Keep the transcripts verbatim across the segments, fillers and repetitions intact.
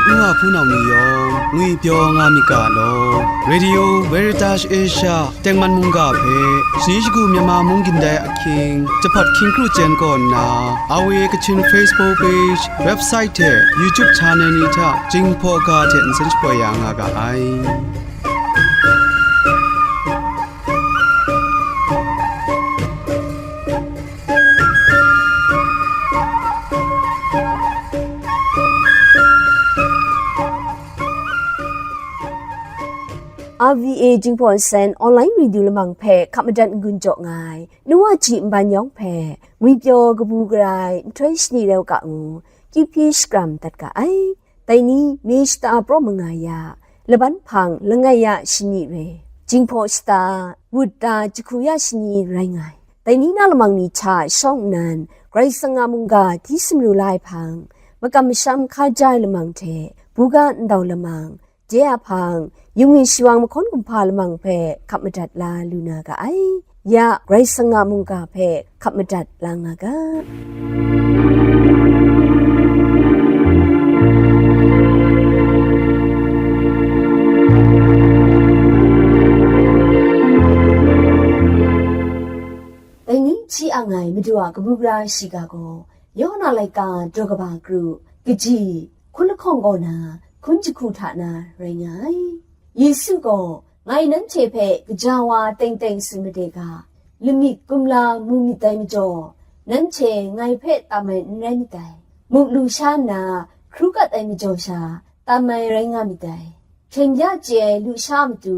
Nwa hpunau ni yawng ngwipyaw nga myit ga law. Radio Veritas Asia tengman mungga hpe shani shagu Myanmar mung gindai ahkying, jahpat hkying kru chyen kaw nna, R V A Kachin Facebook page, website hte YouTube channel ni hta Jinghpaw ga hte nsen shapoi ya nga ga ai. R V A Jinghpaw Nsen online radio lamang hpe hkap madat n-gun jaw nga ai, nu wa ji nban yawng hpe, ngwipyaw kabu gara ai nhtoi shani rau ka ngu, kyip hpyi shakram dat ga ai. Dai ni, May shata praw manga ya, laban hpang langai ya shani re, Jinghpaw shata, wut da jahku ya shani rai nga ai. Dai ni na lamang ni hta shawng nnan, Karai Kasang a mungga hti sumru la ai hpang, makam masham hkaja ai lamang hte, buga ndau lamang, de a hpang, yungwi shawang mahkawn kumhpa lamang hpe hkap madat la lu na ga ai. Ya, Karai Kasang a mungga hpe hkap madat la nga ga. Dai ni hti ang ai Madu a kabu gara shiga gaw, Yawhan a laika daw kaba kru, kaji, hkun lahkawng kaw na, hkun jahku hta na rai nga ai. Yesu gaw, "Ngai nanhte hpe gaja wa teng teng tsun made ga, lamik kumla mu myit dai majaw, nanhte ngai hpe tam ai n rai myit dai. Muk lu sha nna hkru kat ai majaw sha, tam ai rai nga myit dai. Hkyen ya chye ai lusha a matu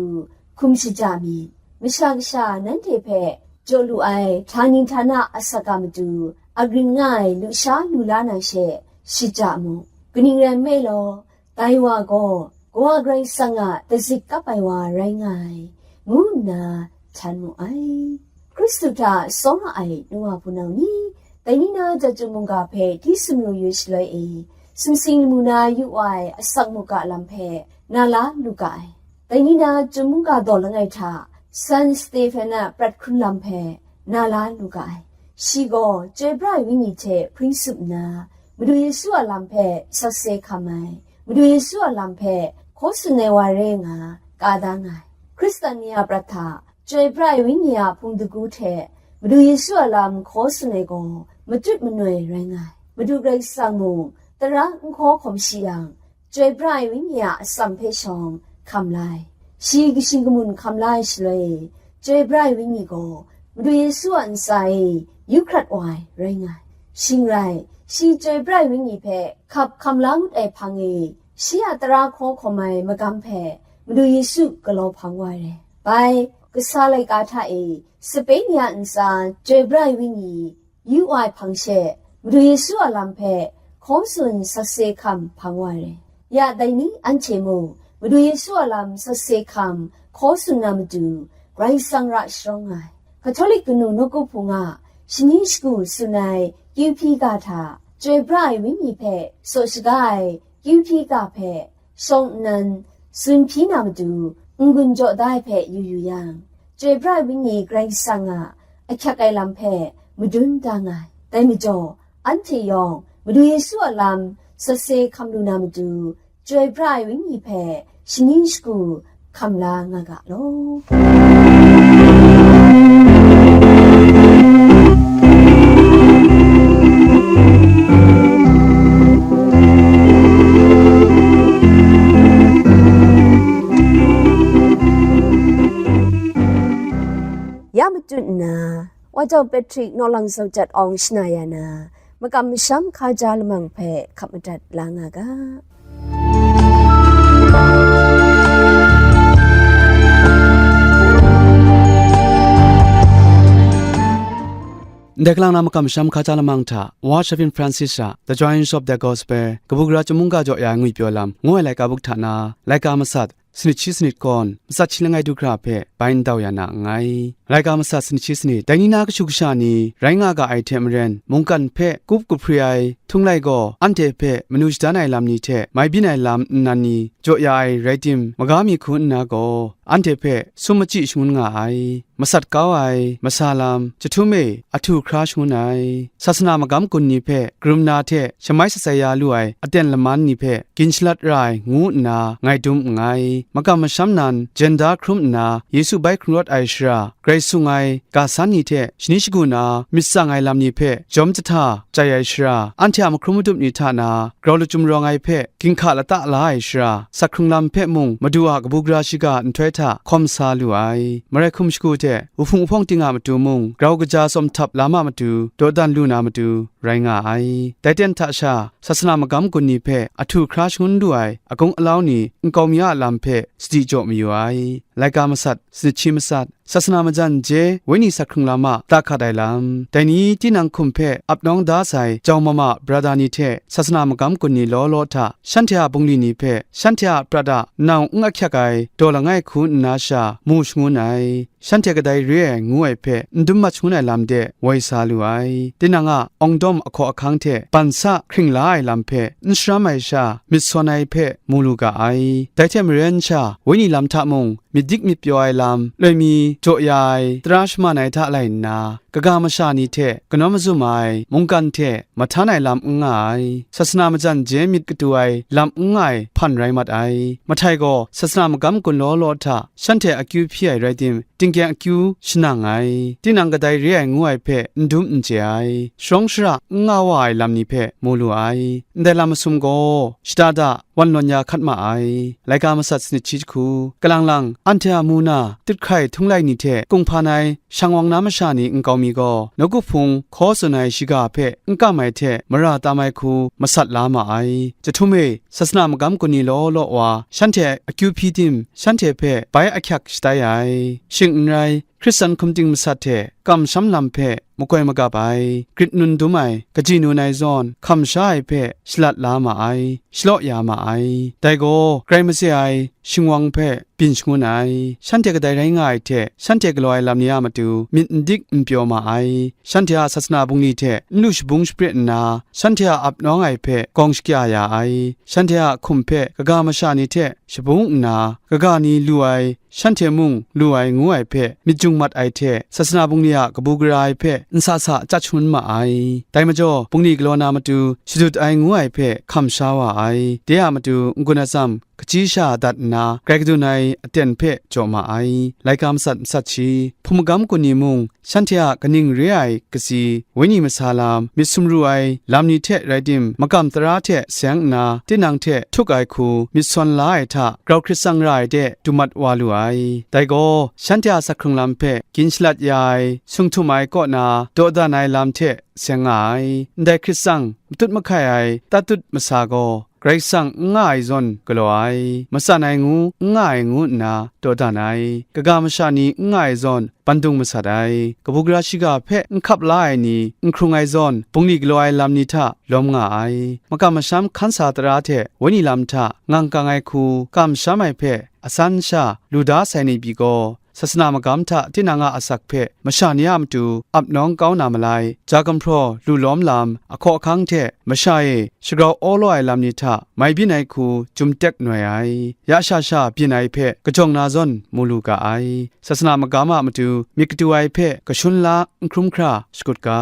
hkum shaja myit. Masha Kasha nanhte hpe jaw lu ai htani htana asak a matu agrin nga ai lusha lu la na she shaja mu. Kaning rai nme law, dai wa gaw Kawa Karai Kasang a dazik kap ai wa rai nga ai," ngu nna htan mu ai. Hkristu hta tsawra ai nu wa hpunau ni, dai ni na Chyum mungga hpe hti sumru yu shaloi e, sumsing lamu na yu wa ai asak mungga lam hpe na la lu ga ai. Dai ni na Chyum mungga daw langai hta San Stefan a prat hkrun lam hpe na la lu ga ai. Shi gaw Chyoi Pra ai Wenyi hte hpring sup nna, Madu Yesu a lam hpe sakse hkam ai, Madu Yesu a lam hpe hkaw tsun ai wa re nga ka da nga ai. Hkristan ni a prat hta Chyoi Pra ai Wenyi a hpung dagu hte Madu Yesu a lam hkaw tsun ai gaw matut manoi rai nga ai. Madu Karai Kasang mung tara n hkaw hkawm shi yang, Chyoi Pra ai Wenyi a atsam hpe shawng hkam la ai. Shi kashi kamun hkam la ai shaloi e, Chyoi Pra ai Wenyi gaw Madu Yesu a ntsa e yu hkrat wa ai rai nga ai. Shing rai, shi Chyoi Pra ai Wenyi hpe hkap hkam la ngut ai hpang e, shi a tara hkaw hkawm ai magam hpe Madu Yesu galaw hpang wa ai rai. Bai, kasa laika hta e sape ni a ntsa Chyoi Pra ai Wenyi yu wa ai hpang she, Madu Yesu a lam hpe hkaw tsun sakse hkam hpang wa ai rai. Ya dai ni anhte mung, Madu Yesu a lam sakse hkam hkaw tsun na matu, Karai Kasang ra sharawng nga ai. Katolik kanu nawku hpung a shani shagu tsun ai kyu hpyi ga hta, Chyoi Pra ai Wenyi hpe tsaw shaga ai kyu hpyi ga hpe, shawng nnan, tsun hpyi na matu n-gun jaw da ai hpe yu yu yang, Chyoi Pra ai Wenyi Karai Kasang a ahkyak ai lam hpe madun da nga ai. Dai majaw, anhte yawng Madu Yesu a lam sakse hkam lu na matu, Chyoi Pra ai Wenyi hpe shani shagu hkam la nga ga law. Ya matut nna, Wa Jau Patrick Nawlang Zaujat Awng shana ya na, makam masham hkaja lamang hpe hkap madat la nga ga. Ndai kalang na makam masham hkaja lamang hta, Wa Shavin Francis a The Joys of the Gospel, kabu gara Chyum mungga jaw ya ai ngwipyaw lam, ngu ai laika buk hta na, laika masat, sanit shi sanit gawn, matsat shi langai du hkra hpe bai ndau ya na nngai. Laika matsat sanit shi sanit, dai ni na kashu kasha ni rai nga ga ai hte maren, mungkan hpe kup kahpri ai htung lai gaw, anhte hpe manu shadan ai lam ni hte mai byin ai lam nnan ni jaw ya ai rai tim, maga mi hku nna gaw, anhte hpe sum machyi shangun nga ai, masat kau ai, masa lam, jahtum e, ahtu hkra shangun ai, sasana magam gun ni hpe karum na hte shamai shatsai ya lu ai aten laman ni hpe gin shalat ra ai, ngu nna ngai dum nngai. Makam masham nan jen da hkrum nna, Yesu bai hkrung rawt ai shara, grai sung ai ga san ni hte shani shagu na myit tsang ai lam ni hpe jawm jahta jai ai shara, anhte a mahkrum madup ni hta na grau lachyum rawng ai hpe ginhka lata la ai shara, sak hkrung lam hpe mung Madu a kabu gara shiga nhtoi hta hkawm sa lu ai. Marai hkum shagu hte wuhpung wuhpawng ting a matu mung, grau kaja tsawm htap lam a matu dawdan lu na matu rai nga ai. Dai ten hta sha, sasana magam gun ni hpe ahtu hkra shangun lu ai agung alau ni nkau mi a lam hpe sadi jaw mayu ai. Laika matsat, sanit shi matsat, sasana majan je, wenyi sak hkrung lam a da hkat ai lam, dai ni tinang hkum hpe ap nawng da sai jau mama brada ni hte sasana magam gun ni law law hta, shanhte a bungli ni hpe shanhte a prat a nau n ahkyak ai daw langai hku nna sha mu shangun ai, shanhte kadai re ai ngu ai hpe n dum mat shangun ai lam de woi sa lu ai. Tinang a awng dawm ahkaw ahkang hte ban sa hkring la ai lam hpe n sharam ai sha, myit sawn ai hpe mu lu ga ai. Dai hte maren sha, wenyi lam hta mung, myit dik myit pyaw ai lam, loi mi jaw ya ai, tara shaman ai hta lai nna, kaga masha ni hte kanawn mazum ai, mungkan hte mahtan ai lam n nga ai, sasana majan je myit katu ai lam n nga ai hpan rai mat ai. Mahtai gaw sasana magam gun law law hta shanhte akyu hpyi ai rai tim, tingkyeng akyu shanang ai. Tinang kadai re ai ngu ai hpe n dum n chye ai, sharawng shara n nga wa ai lam ni hpe mu lu ai. Ndai lam masum gaw shada da wan lawn ya hkat ma ai. Laika matsat sanit shi jahku, kalang lang, anhte a mu na, tut hkrai htung lai ni hte kunghpan ai, shang wang na masha ni nkau mi gaw, nawku hpung hkaw tsun ai shiga hpe n kam ai hte mara tam ai hku masat la ma ai. Jahtum e, sasana magam gun ni law law wa, shanhte akyu hpyi tim, shanhte hpe bai ahkyak shatai ai. Shing n rai, Hkristan hkum ting masat hte kamsham lam hpe makoi magap ai, grit nun dum ai, kaji nun ai zawn, hkam sha ai hpe shalat la ma ai, shalaw ya ma ai. Dai gaw, grai matse ai, shingwang hpe byin shangun ai, shanhte kadai rai nga ai hte, shanhte galaw ai lam ni a matu myit n dik n pyaw ma ai, shanhte a sasana bungli hte n lu shabung shapre nna, shanhte a ap nawng ai hpe gawng shakya ya ai, shanhte a hkum hpe kaga masha ni hte shabung nna, kaga ni lu ai, shanhte mung lu ai ngu ai hpe myit jung mat ai hte, sasana bungli a kabu gara ai hpe n sa sa chyat shangun ma ai. Dai majaw, bungli galaw na matu shadut ai ngu ai hpe hkam sha wa ai. De a matu n-gun atsam, kachyi sha dat nna, grai kadun ai aten hpe jaw ma ai. Laika matsat matsat shi, hpung magam gun ni mung, shanhte a kaning re ai katsi, wenyi masa lam, myit sumru ai lam ni hte rai tim, makam tara hte seng nna, tinang hte htuk ai hku myit sawn la ai hta, grau hkrit tsang ra ai de du mat wa lu ai. Dai gaw, shanhte a sak hkrung lam hpe gin shalat ya ai, sung htum ai kaw na dawdan ai lam hte seng nga ai. Ndai hkrit tsang matut mahkai ai tatut masa gaw, Karai Kasang n nga ai zawn galaw ai, matsan ai ngu n nga ai ngu nna dawdan ai, kaga masha ni n nga ai zawn bandung masat ai, kabu gara shiga hpe n hkap la ai ni n hkrung ai zawn, bungli galaw ai lam ni hta lawm nga ai, makam masham hkan sa tara hte wenyi lam hta ngang kang ai hku kamsham ai hpe asan sha lu da sai ni pyi gaw, sasana magam hta tinang a asak hpe masha ni a matu ap nawng kau na malai, ja gumhpraw lu lawm lam, ahkaw ahkang hte masha e shagrau awlaw ai lam ni hta mai byin ai hku jum tek noi ai, ya sha sha byin ai hpe kajawng na zawn mu lu ga ai. Sasana magam a matu myit katu ai hpe kashun la n hkrum hkra shakut ga.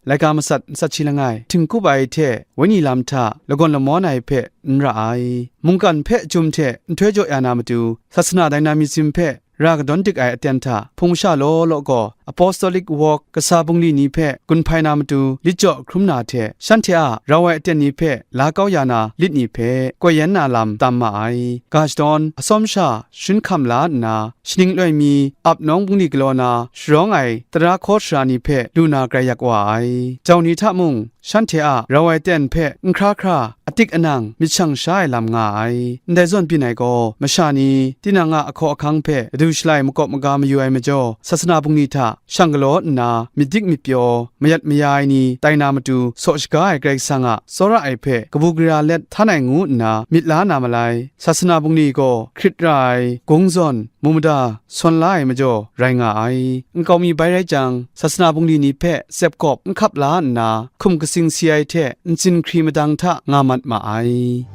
Laika matsat matsat shi langai, htingkup ai hte wenyi lam hta lagawn lamawn ai hpe n ra ai. Mungkan hpe jum hte nhtoi jaw ya na matu, sasana dainamizim hpe ra kadawn dik ai aten hta, hpung masha law law gaw Apostolic Walk kasa bungli ni hpe gun hpai na matu lit jaw hkrum na hte, shanhte a rau ai aten ni hpe la kau ya na lit ni hpe koi yan na lam tam ma ai. Ga shadawn, atsawm sha shin hkam la nna, shaning loi mi ap nawng bungli galaw na sharawng ai tara hkaw sara ni hpe lu na grai yak wa ai. Jau ni hta mung, shanhte a rau ai ten hpe n hkra hkra, atik anang myit shang sha ai lam nga ai. Ndai zawn byin ai gaw, masha ni tinang a ahkaw ahkang hpe shalai makawp maga mayu ai majaw, sasana bungli hta shang galaw nna, myit dik myit pyaw, mayat maya ai ni tai na matu saw shaga ai Karai Kasang a tsawra ai hpe kabu gara let htan ai ngu nna myit la na malai. Sasana bungli gaw hkrit ra ai, gung zawn, mu mada, sawn la ai majaw rai nga ai. Nkau mi bai rai jang, sasana bungli ni hpe tsep kawp n hkap la nna, hkum katsing si ai hte ntsin hkri madang hta nga mat ma ai.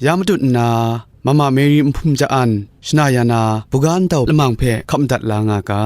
Ya matut nna, Mama Mary nhpum ja an, shana ya na, buga ntau lamang hpe hkap madat la nga ga.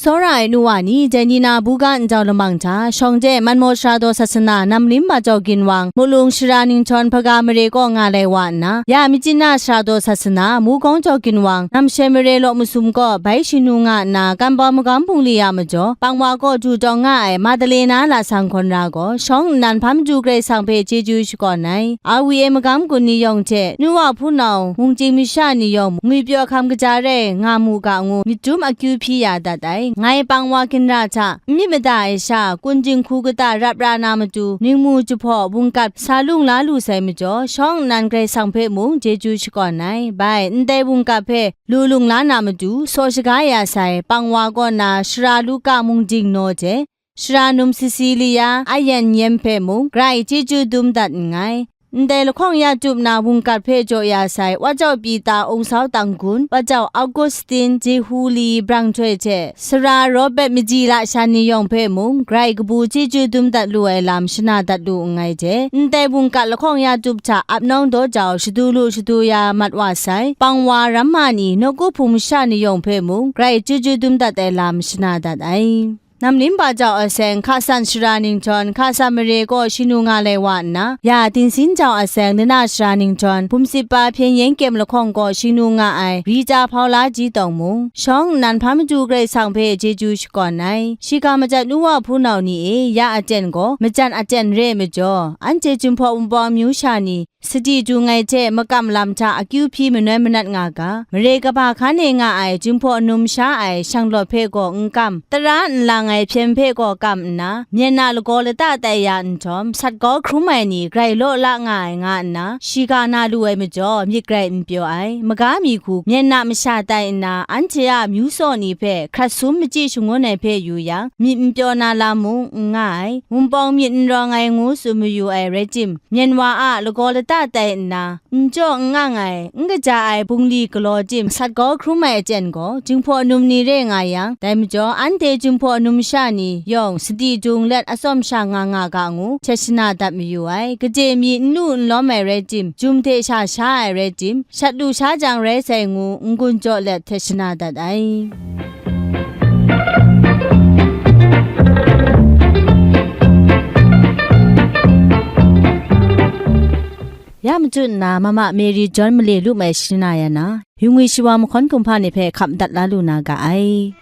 Tsawra ai nu wa ni, dai ni na buga ntau lamang hta, shawng de Manmaw Sara daw sasana, Namlim Ba Jau Ginwang, Mulung Sara Ninghtawng, Hpaga Mare kaw nga lai wa nna, ya Myitkyina Sara daw sasana, Mukawng Jau Ginwang, Namshoi Mare law masum kaw bai shing nu nga nna, Kambau Magam Bungli a majaw, Pangwa kaw du tawng nga ai Madalena Lasang Hkawn Ra gaw, shawng nnan hpa madu Karai Kasang hpe chyeju shakawn ai. R V A magam gun ni yawng hte, nu wa hpunau, mungchying masha ni yawng, ngwipyaw hkam kaja rai nga mu ga ngu, myit dum akyu hpyi ya dat ai. Ngai Pangwa ginra hta, n myit mada ai sha, kun dinghku kata rap ra na matu, ningmu jahpaw, wungkat sa lung la lu sai majaw, shawng nnan Karai Kasang hpe mung chyeju shakawn ai. Bai, ndai wungkat hpe lu lung la na matu, saw shaga ya sai, Pangwa kaw na, Sara Luka Mungding naw hte, Sara num Sisilia Ayen Nyem hpe mung, grai chyeju dum dat nngai. Ndai lahkawng ya tup na wungkat hpe jaw ya sai, Wa Jau Pita Ungsau Tanggun, Wa Jau Augustin Jehuli Branghtoi hte, Sara Robert Maji Lashan ni yawng hpe mung, grai kabu chyeju dum dat lu ai lam shana dat lu nngai hte, ndai wungkat lahkawng ya tup hta ap nawng daw jau shadu lu shadu ya mat wa sai, Pangwa ramma ni, nawku hpung masha ni yawng hpe mung, grai chyeju dum dat ai lam shana dat ai. Namlim Ba Jau Aseng, Hkasan Sara Ninghtawng, Hkasan Mare kaw shing nu nga lai wa nna, ya Tingsin Jau Aseng, Lana Sara Ninghtawng, Bumsip Pa Hpyen Yen Kyem lahkawng kaw shing nu nga ai, Rita Hpaula Ji Tawng mung, shawng nnan hpa madu Karai Kasang hpe chyeju shakawn ai. Shiga majan nu wa hpunau ni e, ya aten gaw, majan aten re ai majaw, anhte Jinghpaw Wunpawng amyu sha ni, sadi dung ai hte makam lam hta akyu hpyi manoi manat nga ga, mare kaba hkan e nga ai Jinghpaw num sha ai shanglawt hpe gaw n kam, tara n lang ai hpyen hpe gaw kam nna, myen na lagaw lata tai ya nhtawm, sat kau hkrum ai ni grai law la nga ai nga nna, shiga na lu ai majaw, myit grai n pyaw ai. Maga mi hku, myen na masha tai nna, anhte a amyu saw ni hpe hkrat sum machyi shangun ai hpe yu yang, myit n pyaw na lam mung n nga ai. Wunpawng myit n rawng ai ngu tsun mayu ai rai tim, myen wa a lagaw lata tai nna, n jaw n ngang ai, n kaja ai bungli galaw tim sat kau hkrum ai aten gaw, Jinghpaw num ni re nga yang, dai majaw, anhte Jinghpaw num sha ni yawng sadi dung let atsawm sha nga nga ga ngu, htet shana dat mayu ai. Gade mi n lu n lawm ai rai tim, jum hte sha sha ai rai tim, shat lu sha jang rai sai ngu, n-gun jaw let htet shana dat ai. Ya machyu nna, Mama Mary John male lu mai shana ya na, yu ngwi shawa mahkawn kumhpa ni hpe hkap dat la lu na ga ai.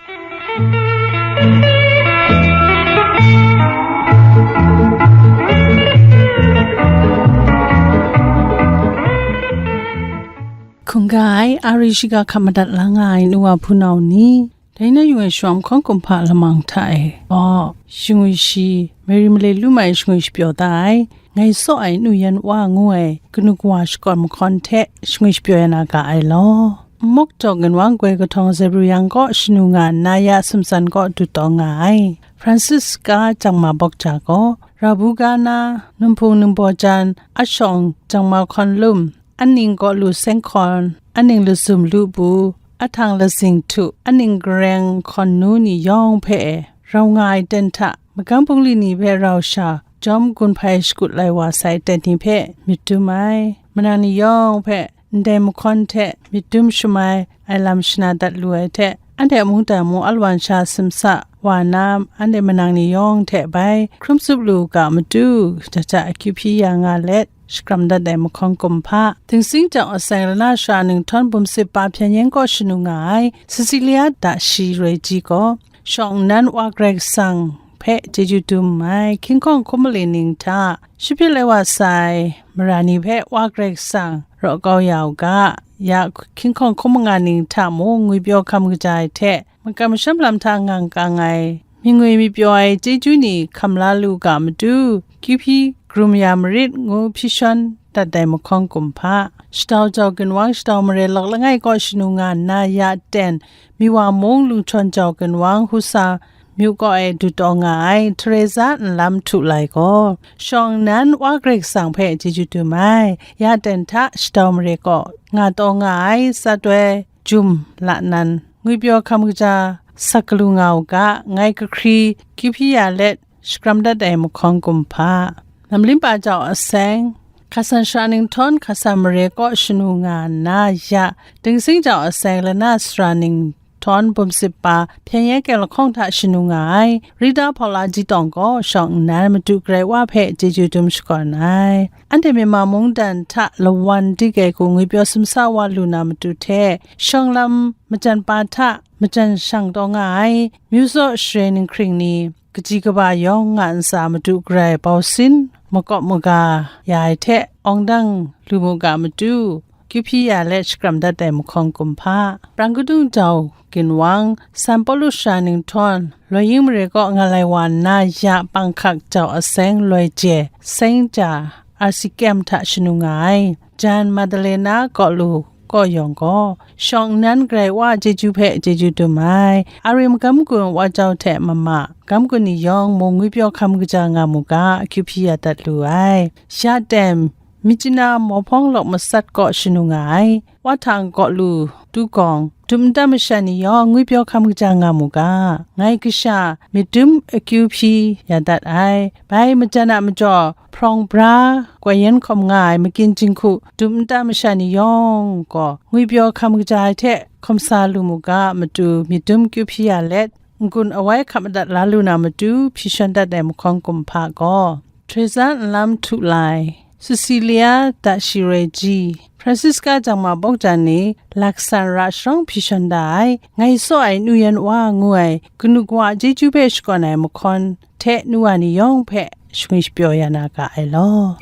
Hkungga ai, a ri shiga hkap madat la nga ai nu wa hpunau ni, dai na yung ai shawng mahkawn kumhpa lamang hta e gaw, shingwi shi, Mary male lu mai shingwi shapyaw da ai, ngai tsaw ai nu yan wa ngu ai kanu kawa shakawn mahkawn hte shingwi shapyaw ya na ga ai law. Mok taw ginwang goi kahtawng Zebru yang kaw shanu nga nna ya sumtsan kaw dut taw nga ai. Francisca Jangma Bawk Ja gaw, Rabu ga na, Numhpung Ningbaw Jan, Ashawng Jangma Hkawn Lum, aning kaw lu seng hkawn, aning lazum lu bu, ahtang lazing htu, aning gareng hkawn nu ni yawng hpe rau nga ai ten hta, magam bungli ni hpe rau sha, jawm gun hpai shakut lai wa sai ten ni hpe myit dum ai, manang ni yawng hpe ndai mahkawn hte myit dum shamai ai lam shana dat lu ai hte, anhte mungdan mung alawan sha simsa wa na, anhte manang ni yawng hte bai hkrum tsup lu u ga matu, jahta akyu hpyi ya nga let, shakram dat ai mahkawn kumhpa, Dingsing Jau Aseng Lana Sara Ninghtawng Bumsip Pa Hpyen Yen kaw shanu nga ai Cecilia Dashi Roi Ji gaw, shawng nnan Wa Karai Kasang hpe chyeju dum ai, hkying hkawng hkum mali ning hta, shi hpyi lai wa sai, mara ni hpe Wa Karai Kasang raw kau ya u ga, ya hkying hkawng hkun manga ning hta mung ngwipyaw hkam kaja ai hte, makam masham lam hta ngang kang ai, myingwi myipyaw ai chyeju ni hkam la lu ga matu, kyu hpyi karum ya marit, ngu hpyi shawn dat ai mahkawng kumhpa. Shadau jau ginwang, shadau mare lawk langai kaw shanu nga nna, ya ten, Miwa mung lungchawn jau ginwang, Husa myu kaw e dut taw nga ai Teresa Nlam Htu Lai gaw, shawng nnan Wa Karai Kasang hpe chyeju dum ai. Ya ten hta shadau mare kaw nga taw nga ai Satoi Jum La Nan, ngwipyaw hkam kaja sak galu nga u ga, ngai kahkri kyu hpyi ya let shakram dat ai mahkawng kumhpa. Namlimpa jau aseng, Hkasan Shara Ninghtawng, Hkasan Mare kaw shanu nga nna, ya Dingsing jau aseng, Lana Sara Ninghtawng, Bum Sip Pa, Hpyen Yen Kyaw Lahkawng hta shanu nga ai Rita Hpaula Jitawng gaw, shawng nnan Madu Karai Wa hpe chyeju dum shakawn ai. Anhte Myanmar mungdan hta lawan dike hku ngwipyaw sumsa wa lu na matu hte, shawng lam majan pa hta majan shang taw nga ai, myu tsaw share ninghkring ni, kaji kaba yawng nga ntsa Madu Karai bau sin makawp maga ya ai hte, awng dang lu mu ga matu, kyu hpyi ya let shakram dat ai mahkawng kumhpa. Prang kadung jau ginwang, San Pawlu Shara Ninghtawng, Loi Ying Mare kaw nga lai wa nna, ya panghkak jau aseng, Loi Je, Seng Ja, R C Camp hta shanu nga ai Jan Madalena Kawlu kaw yawng gaw, shawng nnan Karai Wa chyeju hpe chyeju dum ai. Ari magam gun Wa Jau hte mama, magam gun ni yawng mung ngwipyaw hkam kaja nga mu ga, kyu hpyi ya dat lu ai. Ya ten, Myitkyina Mawhpawng Lawk Matsat kaw shanu nga ai Wa Htang Kawlu, Tukawng, dum nta masha ni yawng ngwipyaw hkam kaja nga mu ga, ngai kasha myit dum akyu hpyi ya dat ai. Bai majan a majaw, Hprawng Bra, Koi Yen hkawm nga ai makyin jinghku dum nta masha ni yawng gaw, ngwipyaw hkam kaja ai hte hkawm sa lu mu ga, matu myit dum kyu hpyi ya let, n-gun awai hkap madat la lu na matu, hpyi shawn dat ai mahkawng kumhpa gaw, Teresa Nlam Htu Lai, Cecilia Dashiroi Ji, Francisca Jangma Bawk Jan ni, Laksan Ra Sharawng hpyi shawn da ai, Ngai Tsaw Ai Nu Yan Wa ngu ai kanu kawa a chyeju hpe shakawn ai mahkawn hte nu wa ni yawng hpe shangwi shapyaw ya na ga ai law.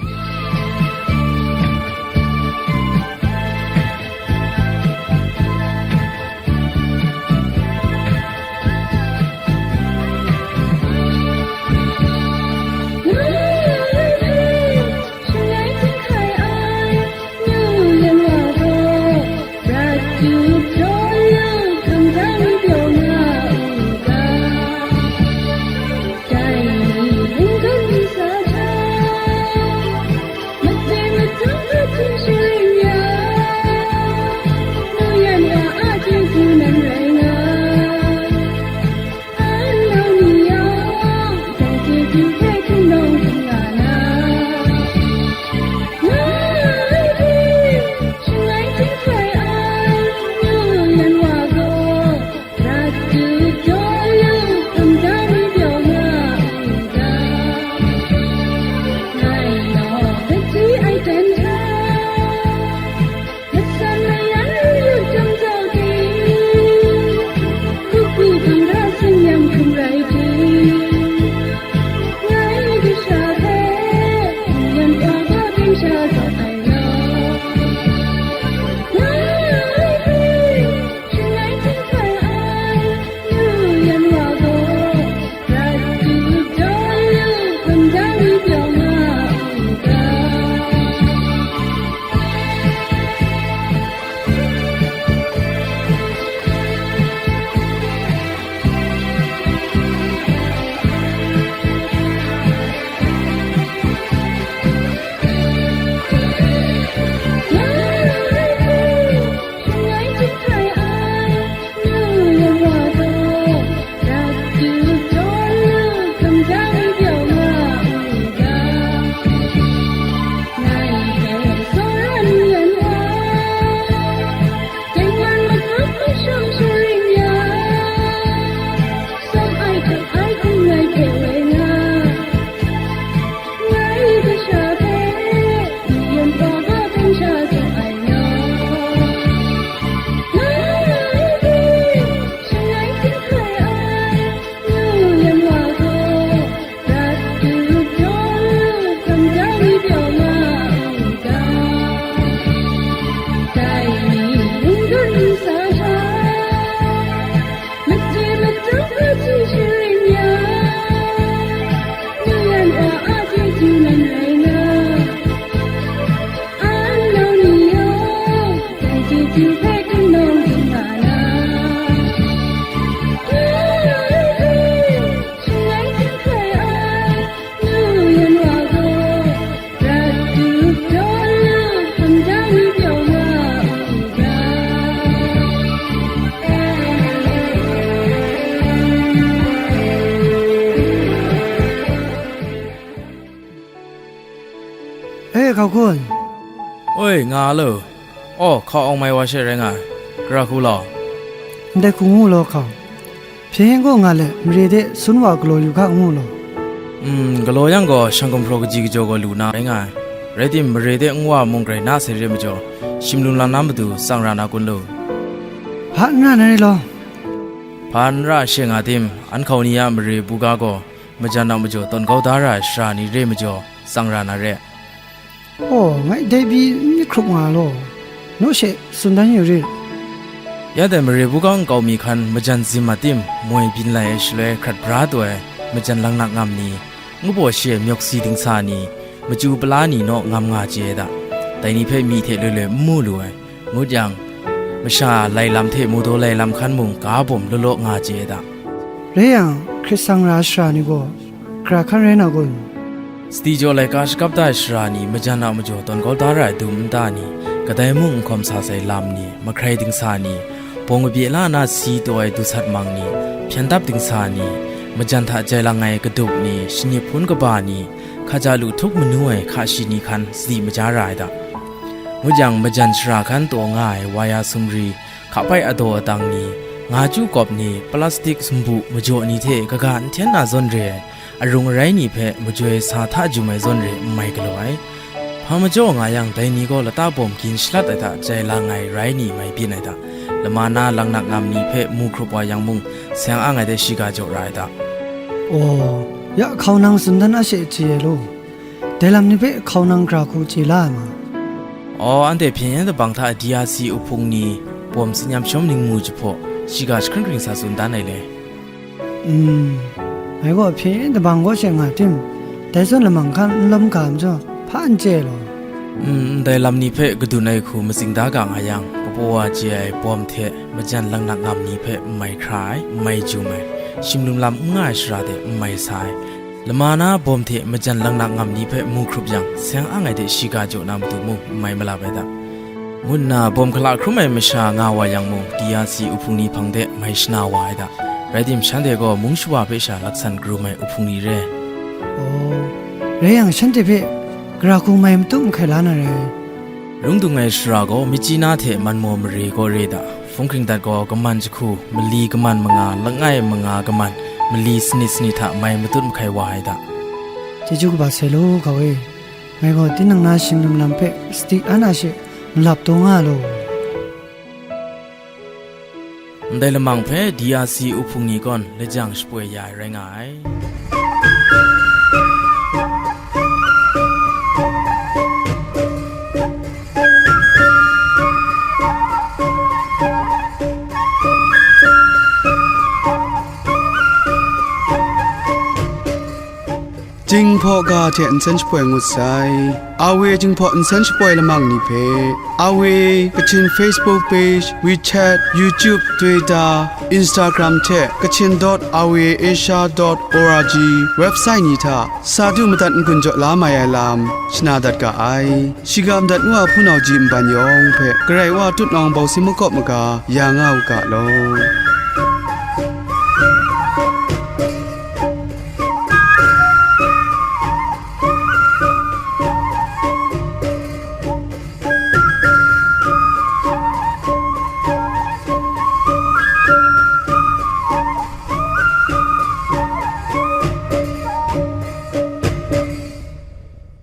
Hkau kun? Oi, nga lo. Aw, hkau awng mai wa she rai nga ai. Gara hku law? Ndai hku ngu law hkau. Hpyen gaw nga let, mare de sun wa galaw yu ga ngu law? Mm, galaw yang gaw, shang gumhpraw kaji kajaw gaw lu na rai nga ai. Rai tim, mare de n wa mung grai na sai re majaw, shim lum lam na matu tsang ra na kun lu? Hpa n ra na re law? Hpa n ra she nga tim, an hkau ni a mare buga gaw, majan a majaw tawn kau da ra ai shara ni re majaw, tsang ra na re. Aw, ngai dai pyi n myit hkrup nga law, naw she tsun dan yu rit. Ya dai mare buga nkau mi hkan majan zim a tim, moi byin lai ai shaloi hkrat bra taw ai, majan langnak ngam ni, ngu baw shi ai myawk si dingsa ni, machyu pala ni naw ngam nga chye ai da. Dai ni hpe myi hte loi loi n mu lu ai. Ngut yang, masha lai lam hte mu daw lai lam hkan mung ga bawm law law nga chye ai da. Rai yang, hkrit sang ra ai shara ni gaw, gara hkan rai na kun? Sadi jaw laika shakap da ai shara ni majan a majaw tawn kau da ra ai dum nta ni, kadai mung n hkawm sa sai lam ni, mahkrai dingsa ni, bawng kabye la na si taw ai dusat mang ni, hpyan dap dingsa ni, majan hta jai lang ai kadup ni, shanip hpun kaba ni, hkaja lu htup manu ai hka shi ni hkan sadi maja ra ai da. Ngut yang, majan shara hkan taw nga ai waya sumri, hkapai adaw adang ni, nga chyu kawp ni, plastik sumbu majaw ni hte kaga n hten na zawn re ai, arung arai ni hpe majoi sa hta jum ai zawn re n mai galaw ai. Hpa majaw nga yang, dai ni gaw lata bawm gin shalat ai hta jai lang ai rai ni mai byin ai da. Lama na langnak ngam ni hpe mu hkrup wa yang mung, sayang ang ai de shiga jaw ra ai da. Aw, ya hkau nang tsun dan a she chye ai law? Dai lam ni hpe hkau nang gara hku chye la ai ma? Aw, anhte hpyen yen dabang hta D R C uhpung ni bawm tsin yam shawm ningmu jahpaw, shiga jahkring hkring sa tsun dan ai le? Mm, ngai gaw hpyen yen dabang kaw she nga tim, dai zawn lamang hkan n lawm ga majaw, hpa n chye law? Mm, ndai lam ni hpe kadun ai hku matsing da ga nga yang, kapaw wa chye ai bawm hte majan langnak ngam ni hpe n mai hkra ai, n mai jum ai, shim lum lam n nga ai shara de n mai sa ai, lama na bawm hte majan langnak ngam ni hpe mu hkrup yang, sayang ang ai de shiga jaw na matu mung n mai malap ai da, ngu nna bawm hkala hkrum ai masha nga wa yang mung, D R C uhpung ni hpang de mai shana wa ai da. Rai tim, shanhte gaw mung shawa hpe sha laksan karum ai uhpung ni re. Aw, rai yang, shanhte hpe gara hku mai matu mahkai la na rai. Rung dung ai shara gaw Myitkyina hte Manmaw mare kaw re da. Hpung hkring dat gaw kaman jahku, mali kaman manga, langai manga kaman, mali sanit sanit hta mai matut mahkai wa ai da. Chyeju kaba sai law, hkau e. Ngai gaw tinang na shim lum lam hpe sadi an a she malap taw nga law. Ndai lamang hpe D R C uhpung ni gawn lajang shapoi ya ai rai nga ai. Jinghpaw ga hte nsen shapoi ngut sai. Awe Jinghpaw nsen shapoi lamang ni hpe, Awe Kachin Facebook page, WeChat, YouTube, Twitter, Instagram hte Kachin dot awe asia dot org website ni hta sa du madat n-gun jaw la mai ai lam shana dat ga ai. Shiga madat ngu a hpunau ji nban yawng hpe Karai Wa tutnawng bawsi makawp maga ya nga u ga law.